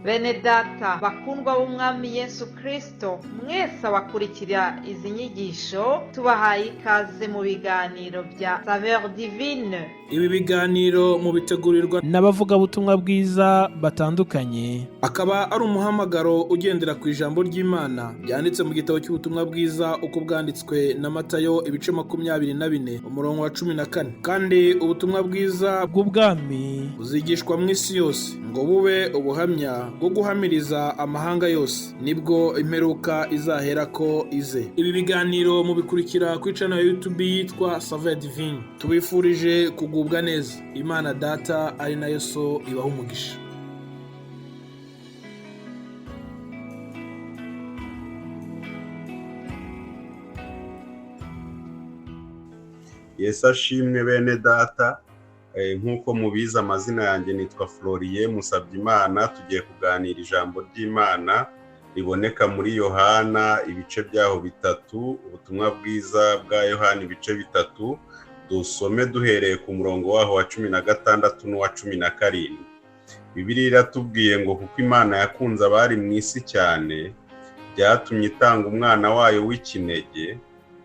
Bene data bakundwa b'Umwami Yesu Kristo, mwese abakurikira izi nyigisho, tubahaye ikaze mu biganiro bya Saveur Divine. Ibi biganiro mubitegurirwa n'abavugabutumwa bwiza batandukanye. Akaba ari umuhamagaro ugendera ku ijambo ry'Imana ryanditse mu gitabo cy'ubutumwa bwiza uko bwanditswe na Matayo, ibice 24, umurongo wa 14. Kandi ubutumwa bwiza bw'ubwami buzigishwa mu isi yose ngo bube ubuhamya bwo guhamiriza amahanga yose, nibwo imperuka izaherako ize. Ibi biganiro mubikurikira kuri channel ya YouTube yitwa Saveur Divine. Tubifurije kugubwa neza. Imana Data ari nayo So ibaha umugisha. Yesu ashimwe, bene data. Nk'uko mubizi, amazina yanjye nitwa Floriye Musabyimana. Tugiye kuganira ijambo ry'Imana riboneka muri Yohana, ibice byaho bitatu, ubutumwa bwiza bwa Yohana ibice bitatu. Dusome duhereye ku murongo waho wa 16 n'uwa 17. Bibiliya iratubwiye ngo: "Kuko Imana yakunze abari mu isi cyane, byatumye itanga umwana wayo w'ikinege,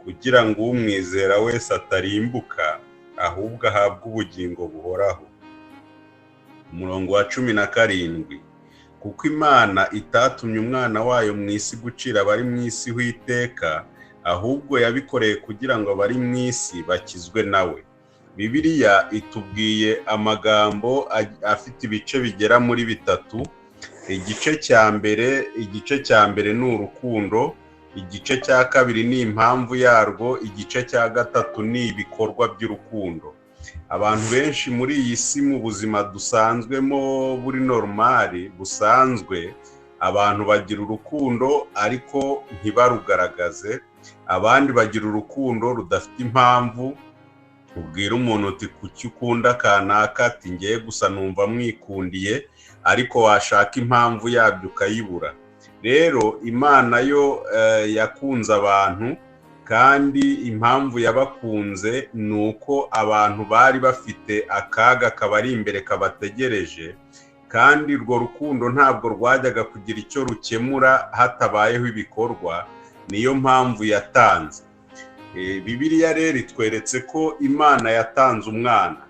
kugira ngo umwizera wese atarimbuka, ahubwo ahabwe ubugingo buhoraho." Umurongo wa 17: "Kuko Imana itatumye umwana wayo mu isi gucira abari mu isi ho iteka, ahubwo yabikoreye kugira ngo abari mu isi bakizwe nawe." Bibiliya itubwiye amagambo afite ibice bigera muri bitatu. Igice cya mbere ni urukundo, igice cya kabiri ni impamvu yarwo, igice cya gatatu ni ibikorwa by'urukundo. Abantu benshi muri iyi si, mu buzima dusanzwemo buri normal, busanzwe, abantu bagira urukundo ariko ntibarugaragaze. Abandi bagira urukundo rudafite impamvu. Ubwira umuntu uti: "Kuki ukunda kanaka?" Ati: "Ngiye gusa numva mwikundiye," ariko washaka impamvu yabyo ukayibura. Rero Imana yo yakunze abantu, kandi impamvu yabakunze ni uko abantu bari bafite akaga kabari imbere kabategereje, kandi urwo rukundo ntabwo rwajyaga kugira icyo rukemura hatabayeho ibikorwa. Niyo mpamvu yatanze. Bibiliya rero itweretse ko Imana yatanze umwana.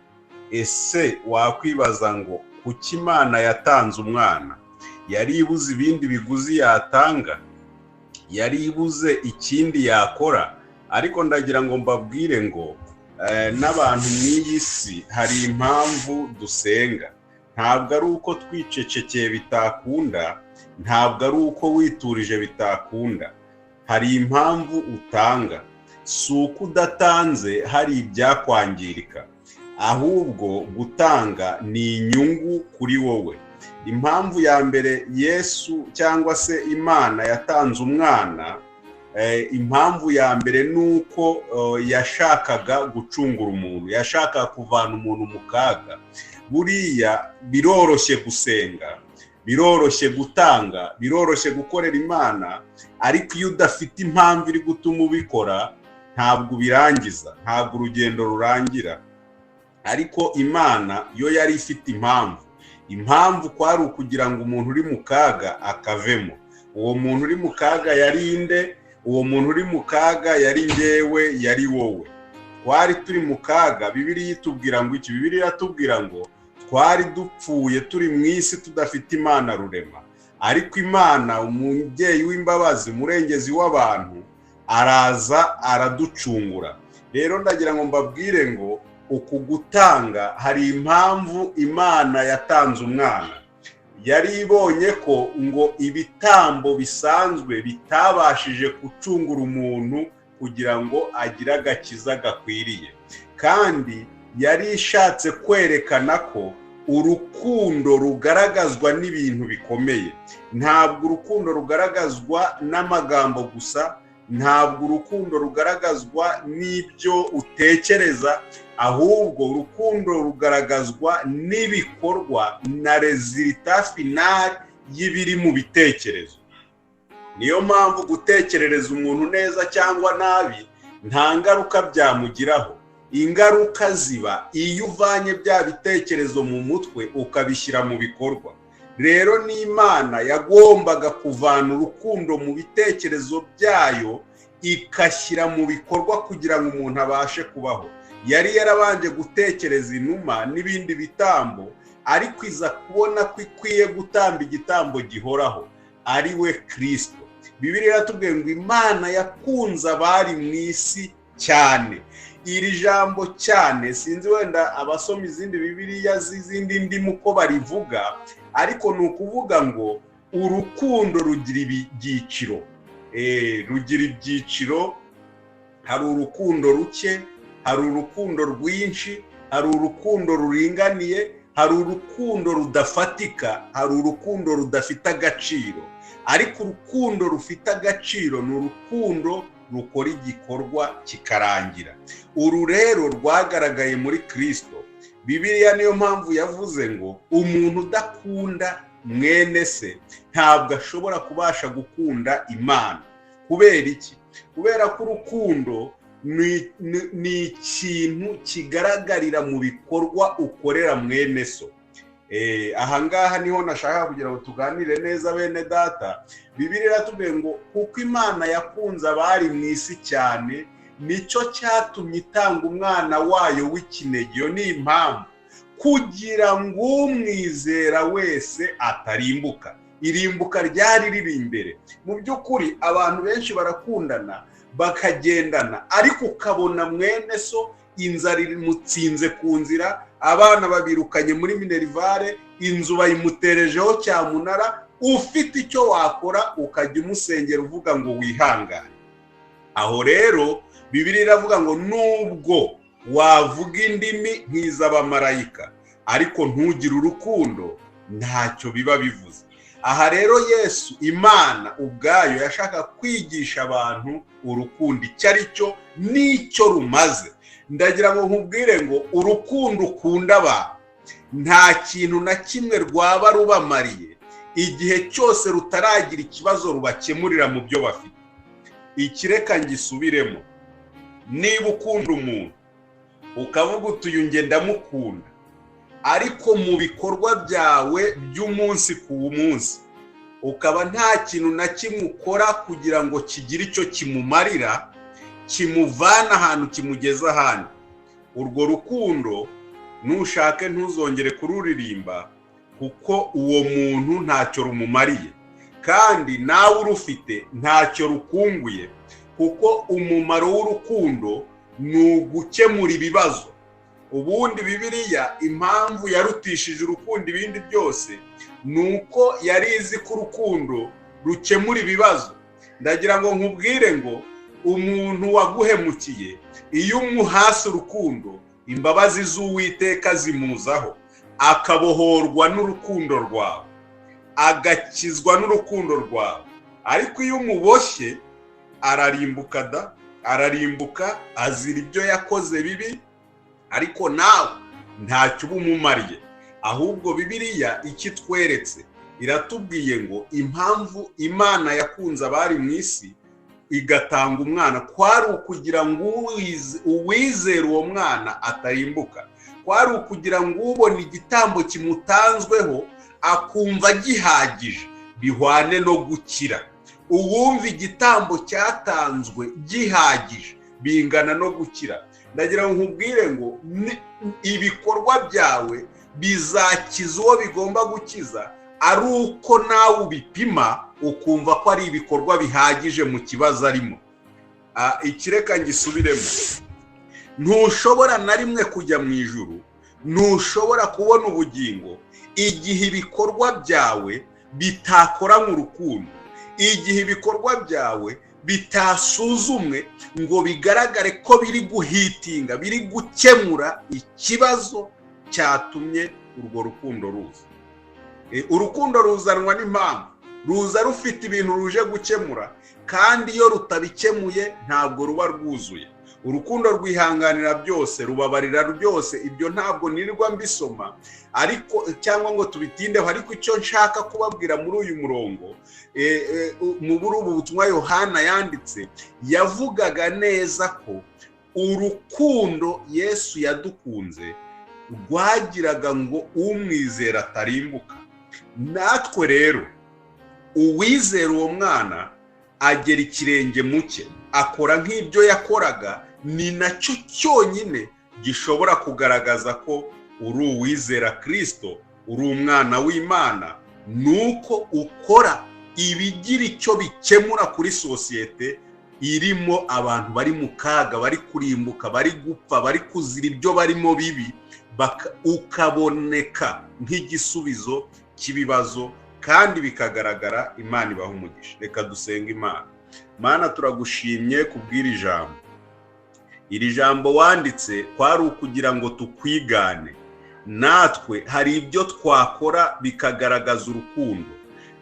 Ese wakwibaza ngo kuki Imana yatanze umwana? Yari ibuze ibindi biguzi yatanga? Yari ibuze ikindi yakora? Ariko ndagira ngo mbabwire ngo n'abantu mu iyi si hari impamvu dusenga. Ntabwo ari uko twicecekeye bitakunda, ntabwo ari uko witurije bitakunda. Hari impamvu utanga. Si uko udatanze hari ibyakwangirika, ahubwo gutanga ni inyungu kuri wowe. Impamvu ya mbere Yesu cyangwa se Imana yatanze umwana, impamvu ya mbere ni uko yashakaga gucungura umuntu, yashakaga kuvana umuntu mu kaga. Buriya biroroshye gusenga, biroroshye gutanga, biroroshye gukorera Imana, ariko iyo udafite impamvu iri gutuma ubikora, ntabwo ubirangiza, ntabwo urugendo rurangira. Ariko Imana yo yari ifite impamvu. Impamvu kwari ukugira ngo umuntu uri mu kaga akavemo. Uwo muntu uri mu kaga yari inde? Uwo muntu uri mu kaga yari ngewe, yari wowe. Twari turi mu kaga. Bibiliya itubwira ngo iki? Bibiliya iratubwira ngo twari dupfuye, turi mu isi tudafite Imana rurema, ariko Imana, umubyeyi w'imbabazi, umurengezi w'abantu, araza araducungura. Rero ndagira ngo mbabwire ngo uku gutanga, hari impamvu Imana yatanze umwana. Yari ibonye ko ngo ibitambo bisanzwe bitabashije gucungura umuntu kugira ngo agire agakiza gakwiriye, kandi yari ishatse kwerekana ko urukundo rugaragazwa n'ibintu bikomeye. Ntabwo urukundo rugaragazwa n'amagambo gusa, ntabwo urukundo rugaragazwa n'ibyo utekereza, ahubwo urukundo rugaragazwa n'ibikorwa na résultat final y'ibiri mu bitekerezo. Niyo mpamvu gutekerereza umuntu neza cyangwa nabi nta ngaruka byamugiraho. Ingaruka ziba iyo uvanye bya bitekerezo mu mutwe ukabishyira mu bikorwa. Rero n'Imana yagombaga kuvana urukundo mu bitekerezo byayo ikashyira mu bikorwa kugira ngo umuntu abashe kubaho. Yari yarabanje gutekereza inuma n'ibindi bitambo, ariko iza kubona ko ikwiye gutamba igitambo gihoraho, ari we Kirisito. Bibiliya iratubwiye ngo Imana yakunze abari mu isi cyane. Iri jambo cyane, sinzi wenda abasoma izindi Bibiliya z'izindi ndimi uko barivuga, ariko ni ukuvuga ngo urukundo rugira ibyiciro. Rugira ibyiciro. Hari urukundo ruke, hari urukundo rwinshi, hari urukundo ruringaniye, hari urukundo rudafatika, hari urukundo rudafite agaciro. Ariko urukundo rufite agaciro ni urukundo rukora igikorwa kikarangira. Uru rero rwagaragaye muri Kirisito. Bibiliya niyo mpamvu yavuze ngo umuntu udakunda mwene se ntabwo ashobora kubasha gukunda Imana. Kubera iki? Kubera ko urukundo ni ikintu kigaragarira mu bikorwa ukorera mwene so. Ahangaha niho nashaka kugira ngo tuganire neza, bene data. Bibiliya iratubwiye ngo kuko Imana yakunze abari mu isi cyane, nicyo cyatumye itanga umwana wayo w'ikinege. Iyo ni impamvu, kugira ngo umwizera wese atarimbuka. Irimbuka ryari riri imbere. Mu by'ukuri abantu benshi barakundana bakagendana, ariko ukabona mwene so inzara imutsinze ku nzira, abana babirukanye muri minerivare, inzu bayimuterejeho cyamunara. Ufite icyo wakora ukajya umusengera uvuga ngo wihangane. Aho rero Bibiliya iravuga ngo nubwo wavuga indimi nk'iz'abamarayika ariko ntugire urukundo, ntacyo biba bivuze. Aha rero Yesu, Imana ubwayo, yashaka kwigisha abantu urukundo icyo ari cyo n'icyo rumaze. Ndagira ngo nkubwire ngo urukundo ukunda abantu nta kintu na kimwe rwaba rubamariye igihe cyose rutaragira ikibazo rubakemurira mu byo bafite. Ikireka ngisubiremo: niba ukunda umuntu ukavuga uti uyu nge ndamukunda, ariko mu bikorwa byawe by'umunsi ku munsi ukaba nta kintu na kimwe ukora kugira ngo kigire icyo kimumarira, kimuvana ahantu kimugeza ahandi, urwo rukundo nushake ntuzongere kururirimba, kuko uwo muntu ntacyo rumumariye, kandi nawe urufite ntacyo rukunguye, kuko umumaro w'urukundo ni ugukemura ibibazo. Ubundi Bibiliya impamvu yarutishije urukundo ibindi byose ni uko yari izi ko urukundo rukemura ibibazo. Ndagira ngo nkubwire ngo umuntu waguhemukiye, iyo umuhase urukundo, imbabazi z'Uwiteka zimuzaho, akabohorwa n'urukundo rwawe, agakizwa n'urukundo rwawe. Ariko iyo umuboshye ararimbuka da, ararimbuka azira ibyo yakoze bibi, ariko nawe ntacyo uba umumariye. Ahubwo Bibiliya icyo itweretse, iratubwiye ngo impamvu Imana yakunze abari mu isi igatanga umwana, kwari ukugira ngo uwizera uwo mwana atarimbuka, kwari ukugira ngo ubone igitambo kimutanzweho akumva gihagije, bihwane no gukira. Uwumva igitambo cyatanzwe gihagije bingana no gukira. Ndagira ngo nkubwire ngo ibikorwa byawe bizakiza uwo bigomba gukiza ari uko nawe ubipima ukumva ko ari ibikorwa bihagije mu kibazo arimo. Ikireka ngisubiremo: ntushobora na rimwe kujya mu ijuru, ntushobora kubona ubugingo igihe ibikorwa byawe bitakoranywe urukundo, igihe ibikorwa byawe bitasuzumwe ngo bigaragare ko biri guhitinga, biri gukemura ikibazo cyatumye urwo rukundo ruza. Urukundo ruzanwa n'impamvu, ruza rufite ibintu ruje gukemura, kandi iyo rutabikemuye ntabwo ruba rwuzuye. Urukundo rwihanganira byose, rubabarira byose. Ibyo ntabwo nirirwa mbisoma ariko cyangwa ngo tubitindeho, ariko icyo nshaka kubabwira muri uyu murongo, muri ubu butumwa Yohana yanditse, yavugaga neza ko urukundo Yesu yadukunze rwagiraga ngo umwizera atarimbuka. Natwe rero uwizera uwo mwana agera ikirenge mu cye, akora nk'ibyo yakoraga. Ni nacyo cyonyine gishobora kugaragaza ko uri uwizera Kirisito, uri umwana w'Imana, ni uko ukora ibigira icyo bikemura kuri sosiyete irimo abantu bari mu kaga, bari kurimbuka, bari gupfa, bari kuzira ibyo barimo bibi, ukaboneka nk'igisubizo cy'ibibazo kandi bikagaragara. Imana ibaha umugisha. Reka dusenge Imana. Mana, turagushimye kubw'iri jambo. Iri jambo wanditse kwari ukugira ngo tukwigane, natwe hari ibyo twakora bikagaragaza urukundo,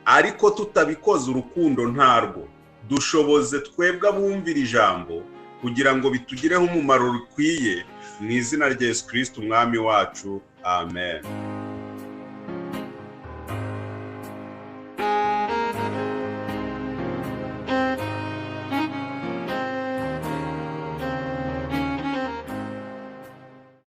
ariko tutabikoze urukundo ntarwo. Dushoboze twebwe abumvira ijambo kugira ngo bitugireho umumaro rukwiye, mu izina rya Yesu Kirisiti Umwami wacu, amen.